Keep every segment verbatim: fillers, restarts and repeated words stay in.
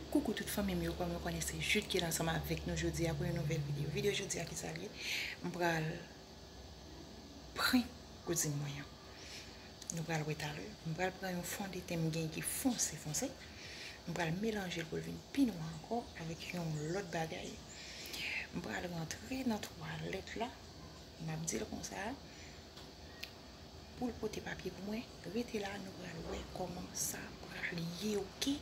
Koukou tout fanmi m yo, kòm nou konnen se Jude ki la ansanm avèk nou jodi a pou yon nouvèl videyo. Videyo jodi a ki sa l ye? M pral prank kouzin mwen an. Nou pral wè talè. M pral pran yon fondeten m gen ki fonse fonse. M pral melanje l pou l vin pi nwa ankò avèk yon lòt bagay. M pral rantre nan twalèt la. M ap di l konsa, pou l pote papye pou mwen. Rete la, nou pral wè kòman sa pral ye, oke?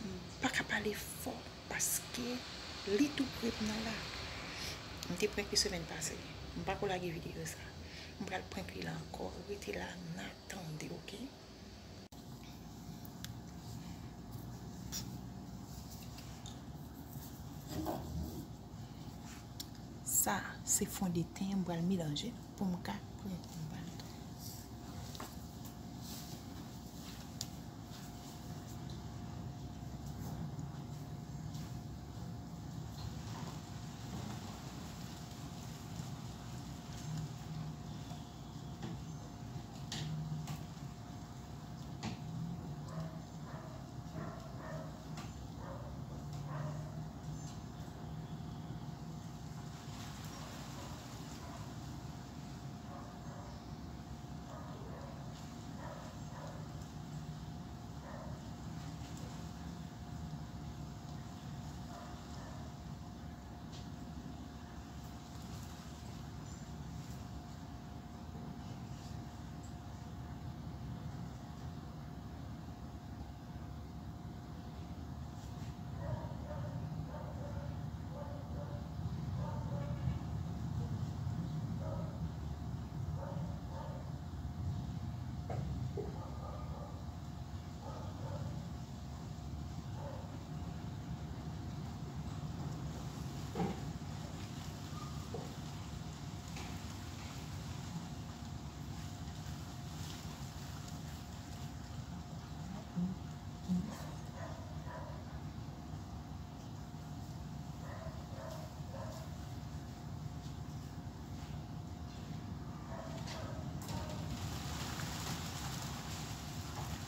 M pa ka pale fò paske li tou pre m nan la. M te prank li semèn pase. M pako lage videyo sa. M pral prank li la ankò. Rete la, n a tande, oke? Sa se fondeten, m pral melanje l pou m ka pran yon bal tou.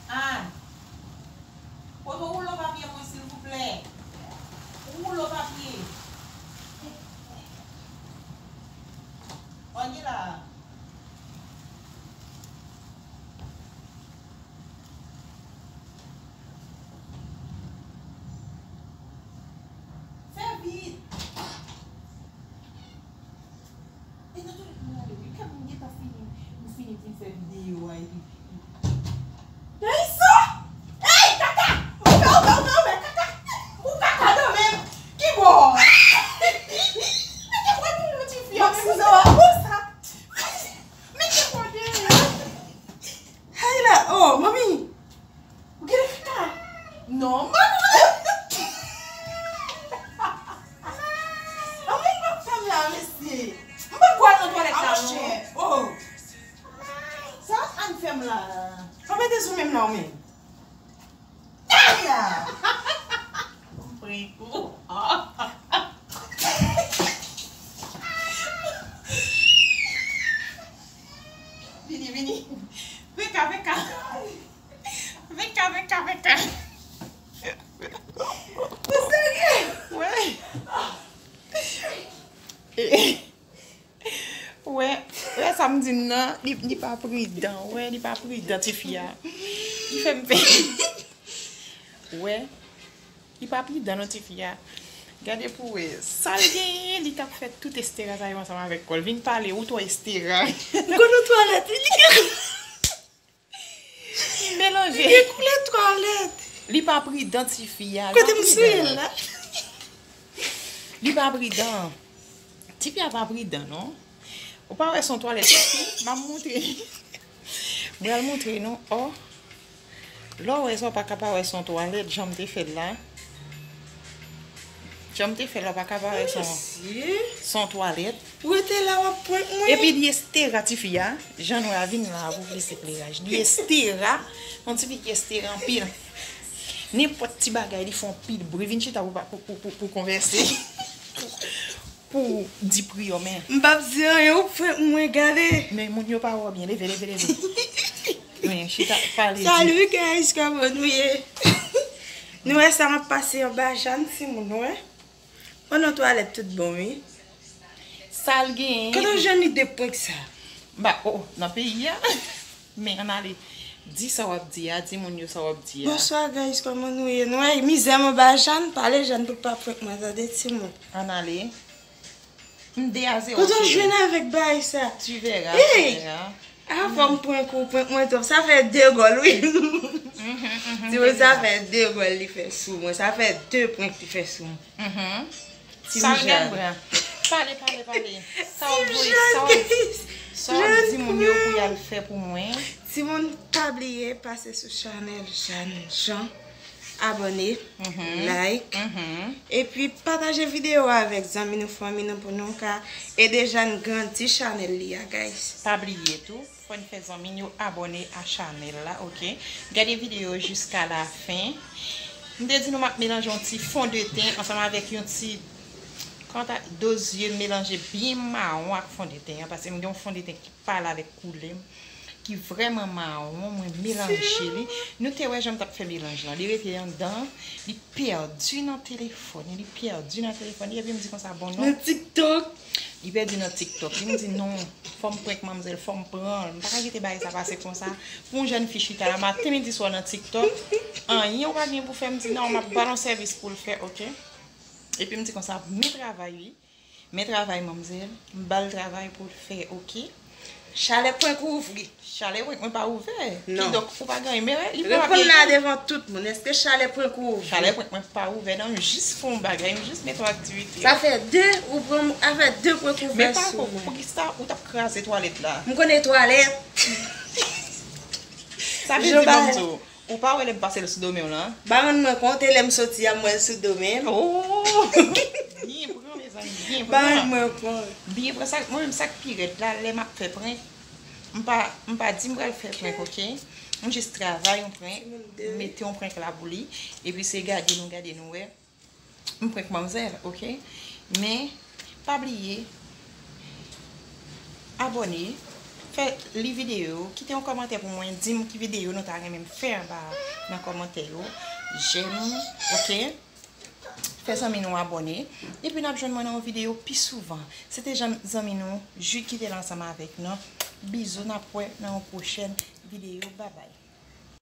Ann, pote yon woulo papye mwen, silvouplè. Yon woulo papye. Ann, gen la. Fè vit. E nan twalèt mwen ale wi, kèm m gentan fini, m fini fin fè videyo a epi. Dayisa! Ey, kaka! Ou fè, ou fè, ou fè, ou fè, kaka! Ou kaka nan men m! Ki bò? Mete kò pou mwen, tifi a, men sa konsa. Mete kò deyò. Hey la, oh, manmi. Ou gen fita? Non, manman. Manman, ou p ap fè m la, mesye. M p ap kwè nan twalèt la, non. Oh. Sa Ann fè m la? Ou mete sou menm la, ou menm. Aya! M pran kou. Vini, vini. Vin ka, vin ka. Vin ka, vin ka, vin ka. Ou serye? Wi. Wè, wè sa m di n nan, li, li pa pridan, wè, li pa pridan, tifi a. Li fè m pè. Wè, li pa pridan non, tifi a. Gade pou wè, sa l genyen, li t ap fè tout estera sa yo ansanm avèk kò l. Vin pale, ou twò estera. M konn ou twalèt, wi. Melanje. Li gen koulè twalèt. Li pa pridan, tifi a. Kote m sou l la? Li pa pridan. Tifi a pa pridan, non. Ou pa wè se yon twalèt, tifi? M ap montre. M pral montre nou. Oh. Lè w wè sa, w pa ka pa wè se yon twalèt, jan m te fè l la. Jan m te fè l la, w pa ka pa wè se yon, se yon twalèt. Ou rete la, w ap prank mwen. Epi li estera, tifi a. Jan nou a vin la pou plis ekleraj. Li estera. Yon tifi ki estera anpil. Nenpòt ti bagay, li fè yon pil bri. Vin chita pou, pou, pou, pou, pou konvèse. Pou di pri yo, men. M p ap di anyen, ou prank mwen, gade. Men moun yo pa wè w byen. Leve, leve, leve. Men, chita, pale, di. Salut guys, kòman nou ye? Nou wè sa m ap pase anba Jàn, timoun, wè. Pandan twalèt tout bon, wi. Sa l genyen? Kote w jwenn lide prank sa? Ba, oh, nan peyi a. Men, ann ale. Di sa w ap di a, di moun yo sa w ap di a. Bonswa, guys, kòman nou ye? Nou wè mizè m anba Jàn, pale Jàn pou l pa prank mwen, tande, timoun. Ann ale. M de a zewo. Kote w jwenn avèk bagay sa? Tu verras, tu verras. Hey! Ah, fò m prank ou, prank mwen twòp. Sa fè de gòl, wi. Timoun, sa fè de gòl li fè sou mwen. Sa fè de prank li fè sou mwen. Ti Jàn. Pale, pale, pale. Sa w voye, sa w, sa w di moun yo pou y al fè pou mwen. Timoun, pa bliye pase sou chanèl Jàn Jan. Abòne, like, epi pataje videyo a avèk zanmi nou, fanmi nou pou nou ka ede Jàn grandi chanèl li a, guys. Pa bliye tou, fò n fè zanmi n yo abòne a chanèl la, oke? Gade videyo jiska la fen. M te di nou m ap melanje yon ti fondeten ansanm avèk yon ti, kanta, do zye melanje byen mawon ak fondeten an, paske m gen yon fondeten ki pale avèk koulè m, ki vrèman mawon, mwen melanje li. Nou te wè jan m t ap fè melanj lan. Li rete anndan, li pèdi nan telefòn, li pèdi nan telefòn li, epi m di konsa, bon, non. Nan TikTok? Li pèdi nan TikTok li. M di, non, fò m prank manmzèl, fò m pran l. M pa ka kite bagay sa pase konsa. Pou yon jèn fi chita la, maten, midi, swa nan TikTok, anyen ou pa gen pou fè, m di, non, m ap ba l yon sèvis pou l fè, oke? Epi m di konsa, men travay, wi. Men travay manmzèl, m ba l travay pou l fè, oke? Chalè prank ou ouvri. Chalè prank mwen pa ouvè. Non. Kidonk, ou pa gen, men li pa... Reponn la devan tout moun. Èske chalè prank ou ouvri? Chalè prank mwen pa ouvè, non, m jis fè yon bagay, m jis mete yon aktivite. Sa fè de, ou pran, sa fè de prank ou fè sou mwen. Men pa pou, poukisa ou t ap kraze twalèt la? M konnen twalèt. Sa vle di, ban m di w, ou pa wè lè m pase l sou do men w lan? Barann mwen konte lè m soti a, m wè l sou do men m. Oh! Byen pran, mezanmi, byen pran. Barann mwen konte. Byen pran, sa, mwen menm, sa k pi rèd la, lè m ap fè prank, m pa, m pa di m pral fè prank, oke? M jis travay yon prank, m mete yon prank la pou li, epi se gade nou, gade nou wè. M prank manmzèl, oke? Men, pa bliye abòne, fè li videyo, kite yon kòmantè pou mwen, di m ki videyo nou ta renmen m fè anba nan kòmantè yo. Jèm, oke? Fè zanmi nou abòne. Epi n ap jwenn mwen nan yon videyo pi souvan. Se te zanmi nou, Jude ki te la ansanm avèk nou. Bizou, n ap wè nan yon pwochèn videyo. Babay.